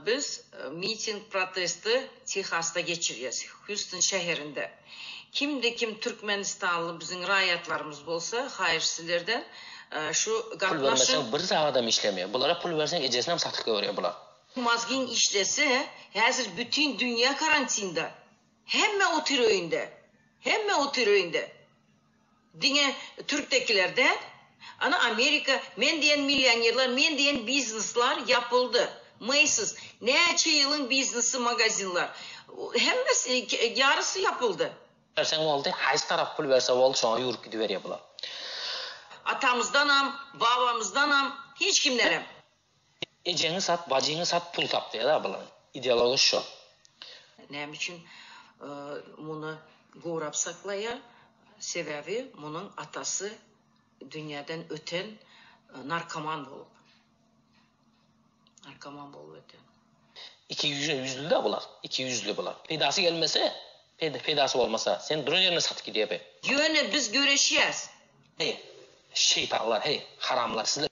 Biz miting protesti Tehasda geçirýäs, Hýuston şäherinde. Kimde kim türkmenistanly biziň raýatlarymyz bolsa, haýyş sizlerden şu Pul gatnaşyň. bermeseň bir sagadam işlemeýär. Bulara pul berseň ejesinem satyp goýberýär bular. Mazgyň işlese, häzir bütin dünýä karantinda. Hemme otyr öýünde. Hemme otyr öýünde. Diňe türkdekiler däl. Ana Amerika, men diýen millionerler, men diýen bizneslar ýapyldy. Macy's, näçe ýylyň biznesi magazinler. Hemmesi, ýarysy ýapyldy. Berseň boldy, haýsy tarap pul berse boldy şoňa ýüwrüp gidiberýär bular. Atamyzdanam, babamyzdanam, hiç kimdenem. Ejeňi sat, bajyňy sat pul tap diýýär-dä bular. Ideologiýasy şo. Näme üçin muny gorap saklaýar? Sebäbi munuň atasy dünýäden öten narkoman bolup. Narkoman bolup öten. Ikiýüzli-dä bular. Ikiýüzli bular. Peýdasy gelmese, peýdasy bolmasa, seni duran ýerinde satyp gidýär be. Ýöne biz göreşýäs. Heý, şeýtanlar, heý, haramlar, sizler.